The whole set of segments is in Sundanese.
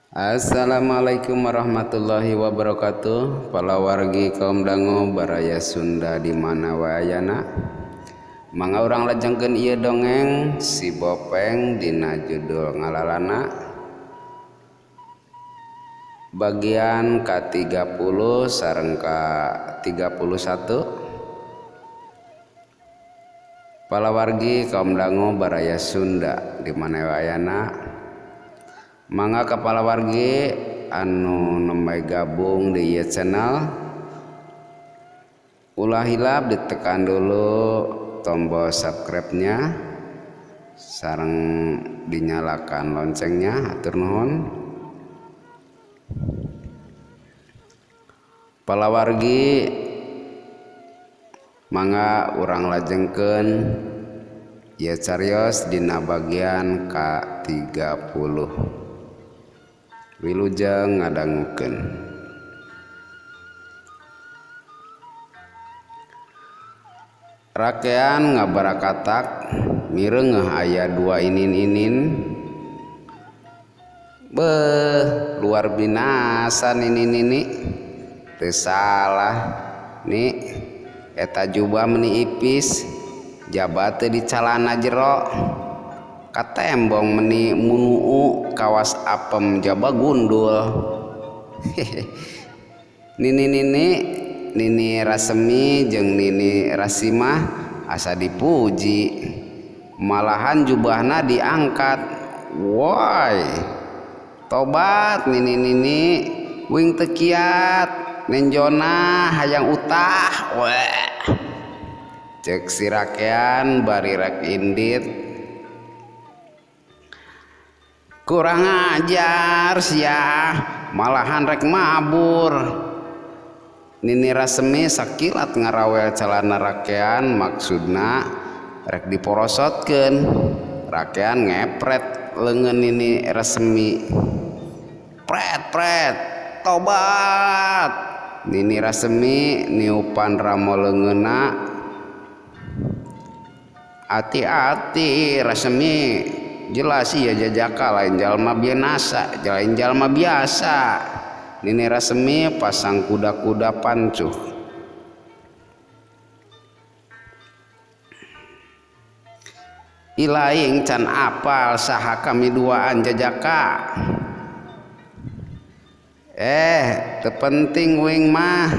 Assalamualaikum warahmatullahi wabarakatuh. Palawargi kaum dangu baraya Sunda di mana wayana. Mangga urang lajengkeun ieu dongeng si Bopeng dina judul Ngalalana bagian ka-30 sareng ka-31. Palawargi kaum dangu baraya Sunda di mana wayana. Mangga kepala wargi anu nembe gabung di ieu channel, ulah hilap ditekan dulu tombol subscribe-nya sareng dinyalakan loncengnya. Hatur nuhun. Palawargi mangga urang lajengkeun ieu carios dina bagian ka-30. Wilujeng ngadangukeun. Rakean ngabarakatak mireungeuh aya dua inin-inin. Beuh, luar binasa nini-nini. Teu salah ni eta jubah meni ipis, jaba teu di calana jero. Katembong meni munuu kawas apem jaba gundul. Nini-nini Nini Rasemi jeung Nini Rasimah asa dipuji, malahan jubahna diangkat. Woi, tobat nini-nini wing teu kiat nenjona hayang utah. Weh, cek si rakean bari rek indit. Kurang ajar sia, malahan rek mabur. Nini Rasemi sakilat ngarawel calana rakean, maksudna rek diporosotkeun. Rakean ngepret leungeun Nini Rasemi. Pret pret, tobat. Nini Rasemi niupan ramo leungeunna. Hati-hati Rasemi, jelas iya jajaka lain jalma biasa, lain jalma biasa. Nini Rasemi pasang kuda-kuda pancuh. Ilaing can apal saha kami duaan jajaka. Teu penting wing mah,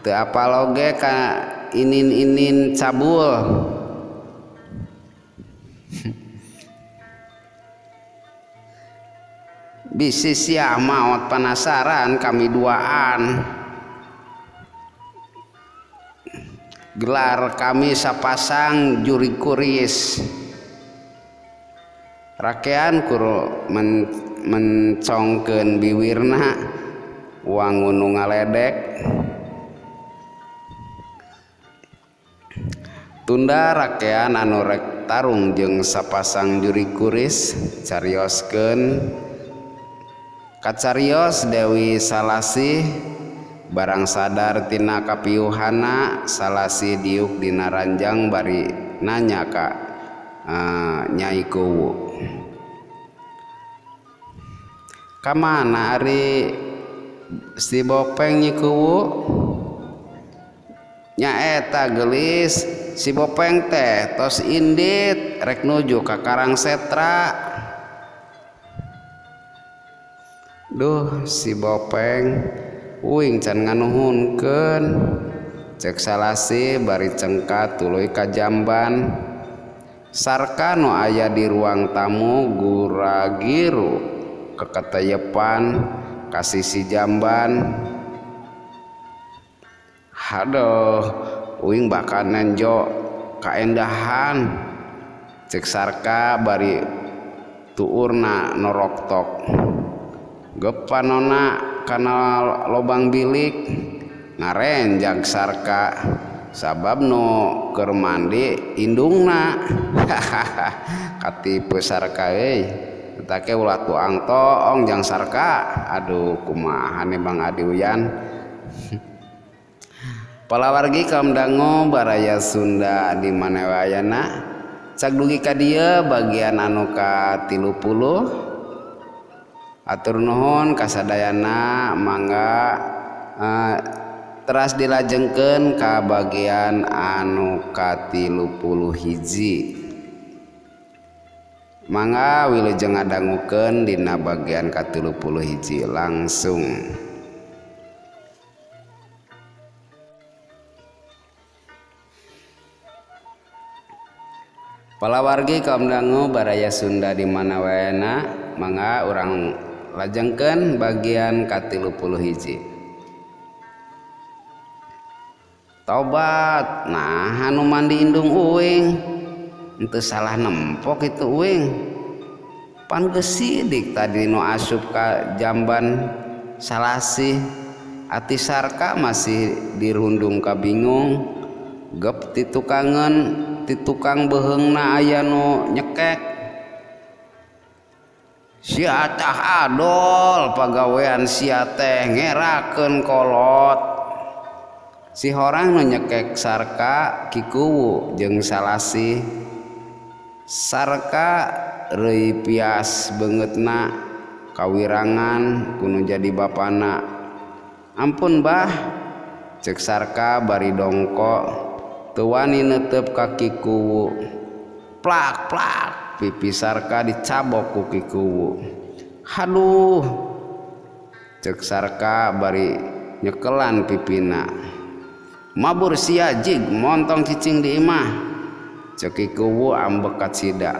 teu apal oge ka inin-inin cabul. Bisi sia maot penasaran kami duaan. Gelar kami sapasang juri kuris. Rakean kuru mencongkeun biwirna wangun nu ngaledek. Tunda rakean anu rek tarung jeung sapasang juri kuris carioskeun. Kacarios Dewi Salasih barang sadar tina kapiuhana Salasih diuk dina ranjang bari nanya ka Nyai Kuwu. Kamana ari si Bopeng Nyi Kuwu? Nyaeta geulis si Bopeng teh tos indit rek nuju ka Karang Setra. Duh si Bopeng uing can nganuhunkeun. Cek Salasih bari cengkat tuluy ka jamban. Sarka nu aya di ruang tamu guragiru keketeyepan ka sisi jamban. Haduh uing bakal nenjo kaendahan. Cek Sarka bari tuurna noroktok. Gepanona kana lobang bilik ngarenjag Sarka sabab nu keur mandi indungna. Katipu Sarka euy, eta ke ulah tuang toong jang Sarka. Aduh kumaha nih Bang Adi Uyan. Palawargi kaum dangu baraya Sunda di mana wayana. Cag dugi ka dieu bagian anu ka-30. Atur nuhun kasadayana, mangga teras dilajengkeun ka bagian anu ka-31. Mangga wilujeng ngadangukeun dina bagian ka-31 langsung. Palawargi kaum dangu baraya Sunda di mana waena, mangga urang lajengkeun bagian ka-31. Tobat, nah anu mandi indung uing, henteu salah nempok itu uing. Pan geus sidik tadi nu asup ka jamban Salasih, ati Sarka masih dirundung ka bingung. Gep titukangeun ti tukang beheungna aya nu nyekek. Sia tah adol pagawean sia teh ngerakeun kolot. Si horang nu nyekek Sarka Kikuwu jeung Salasih. Sarka reuy pias beungeutna kawirangan kudu jadi bapana. Ampun bah, cek Sarka bari dongko teu wani neuteup ka Kikuwu. Plak plak pipi Sarka dicabok ku Kikuwu. Haduh, cek Sarka bari nyekelan pipina. Mabur sia jig montong cicing di imah, cek Kikuwu ambek kacida.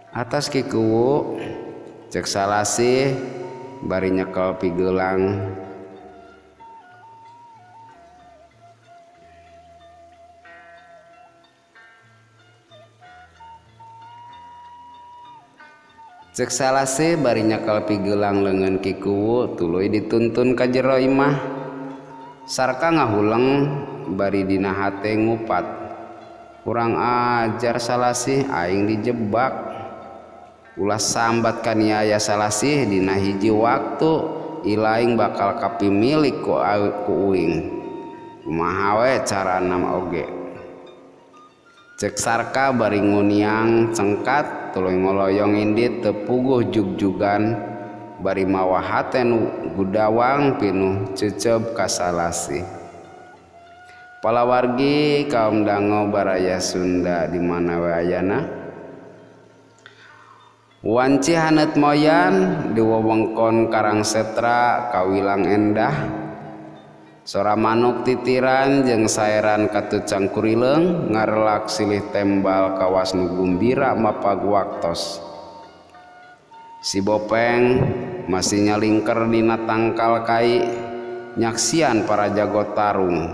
Atas Kikuwu, cek Salasih bari nyekel pigelang. Cek Salasih bari nyekel pigelang leungeun Kikuwu tuluy dituntun ka jero imah. Sarka ngahuleng bari dina hate ngupat. Kurang ajar Salasih, aing dijebak. Ulah sambat kaniaya Salasih dina hiji waktu ilaing bakal kapimilik ku uing. Kumaha we carana oge. Cek Sarka bari nguniang cengkat tuluy ngoloyong indit teu puguh jugjugan bari mawa hate nu gudawang pinuh cecep ka Salasih. Palawargi kaum dango baraya Sunda di mana we ayana. Wanci haneut moyan di wewengkon Karangsetra kawilang endah. Sora manuk titiran jeung saeran katucang kurileung ngarelak silih tembal kawas nu gumbira mapag waktos. Si Bopeng masih nyalingker dina tangkal kai nyaksian para jago tarung.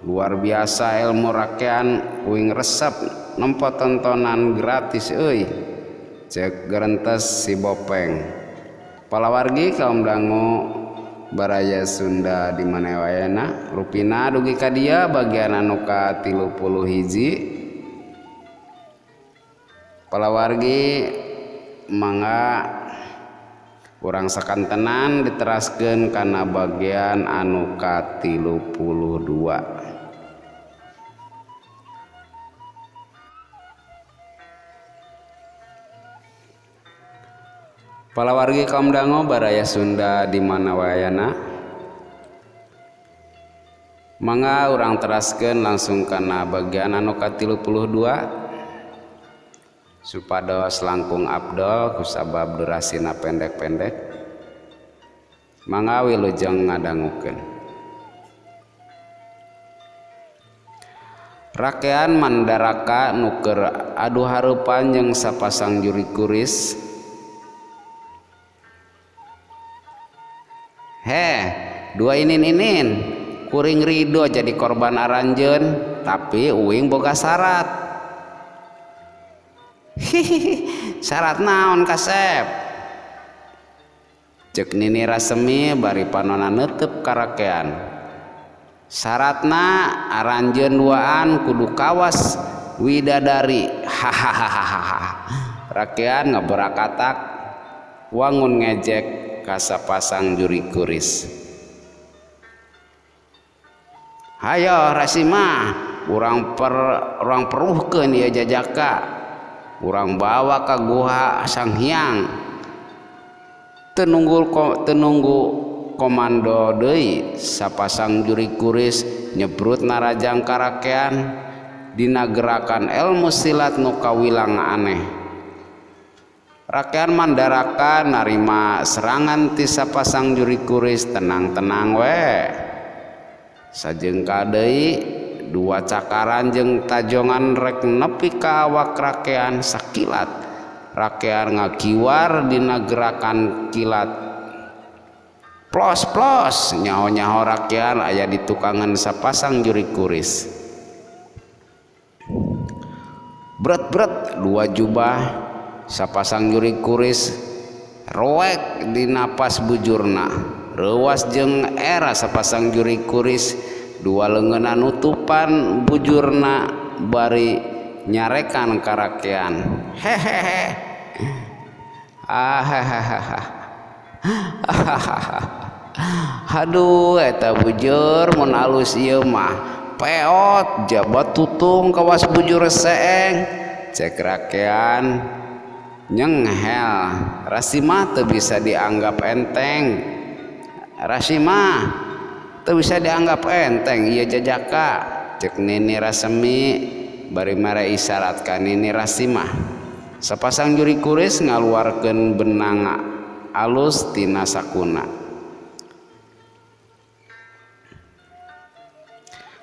Luar biasa ilmu rakean uing resep nempo tontonan gratis euy. Cek gerentes si Bopeng. Palawargi kaum dangu baraya Sunda di mana waena, rupina dugi ka dieu bagian anu ka-31. Palawargi mangga urang sakantenan diteraskeun kana bagian anu ka-32. Palawargi kaum dango baraya Sunda di mana wayana, mangga urang teraskeun langsung kana bagian anu ka-32 supados langkung abdol kusabab durasina pendek-pendek. Mangga wilujeng ngadangukeun. Rakean Mandaraka nu keur adu hareupan jeung sapasang juri kuris. Heh, dua inin-inin, kuring ridho jadi korban aranjeun, tapi uing boga syarat. Hihihi, syarat naon kasep? Cek Nini Rasemi bari panona neuteub karakean. Syaratna aranjeun duaan kudu kawas widadari. Hahaha. Rakean ngaberakatak wangun ngejek kasapasang juri kuris. Hayo Rasimah, urang peruhkeun ieu jajaka. Urang bawa ka guha Sang Hyang. Teu nunggu komando deui sapasang jurig kuris nyebrut narajang karakean dina gerakan elmu silat nu kawilang aneh. Rakean Mandaraka narima serangan ti sapasang jurig kuris tenang-tenang we. Sajengkal deui dua cakaran jeung tajongan rek nepi ka awak rakean sakilat. Rakean ngakiwar dina gerakan kilat. Plos-plos nyaho-nyaho rakean aya di tukangan sapasang jurig kuris. Bret-bret dua jubah sapasang jurig kuris roek di napas bujurna. Reuwas jeung era sapasang jurig kuris dua leungeunna nutupan bujurna bari nyarekan karakean. Hehehe. Ahahaha. Aduh eta bujur mun alus ieu mah peot jabat tutung kawas bujur seeng. Cek rakean nyenghel. Rasimah teu bisa dianggap enteng. Rasimah teu bisa dianggap enteng ieu jajaka. Cek Nini Rasemi bari mere isyarat ka Nini Rasimah. Sapasang jurig kuris ngaluarkeun benang alus tina sakuna.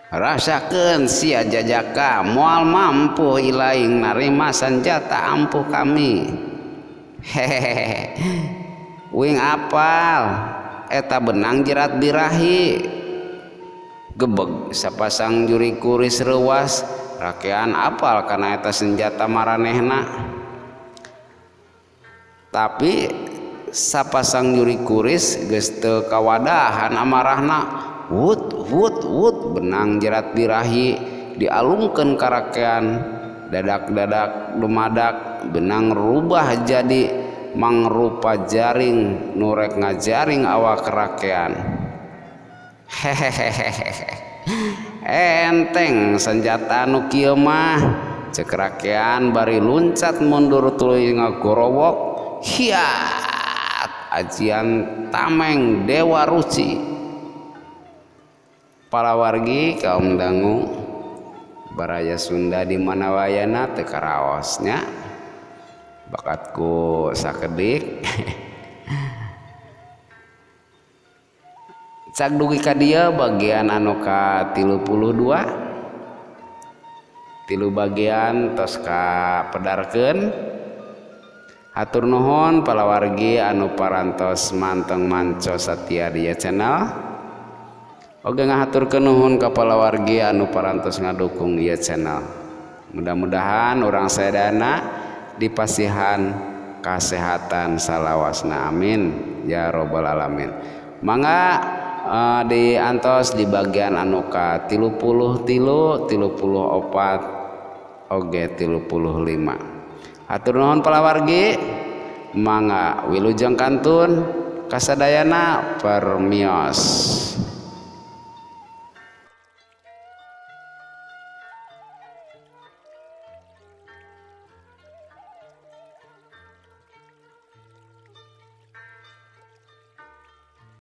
Rasakeun sia jajaka moal mampu ilaing narima sanjata ampuh kami. Hehehe. Wing apal eta benang jerat birahi. Gebeg sapasang jurig kuris reuwas rakean apal kana eta senjata maranehna. Tapi sapasang jurig kuris geus teu kawadahan amarahna. Wut wut wut benang jerat birahi dialungkeun ka rakean. Dadak-dadak dumadak benang rubah jadi mangrupa jaring nu rek ngajaring awak rakean. Hehehehe. Enteng senjata nu kieu mah cek rakean bari luncat mundur tuluy ngagorowok. Hiat ajian tameng Dewa Ruci. Palawargi kaum dangu baraya Sunda di mana wayana teu karaosnya bakatku sakedik. Cak dugi ka dieu bagian anu ka 32 tilu bagian tos kapedarkeun. Hatur nuhun palawargi anu parantos manteng manco satia di channel. Oge ngahaturkeun nuhun ka palawargi anu parantos ngadukung ieu channel. Mudah-mudahan urang sadayana dipasihan kasehatan salawasna, amin ya robbal alamin. Mangga diantos di bagian anu ka 33, 34, oge 35. Hatur nuhun palawargi, mangga wilujeng kantun kasadayana permios.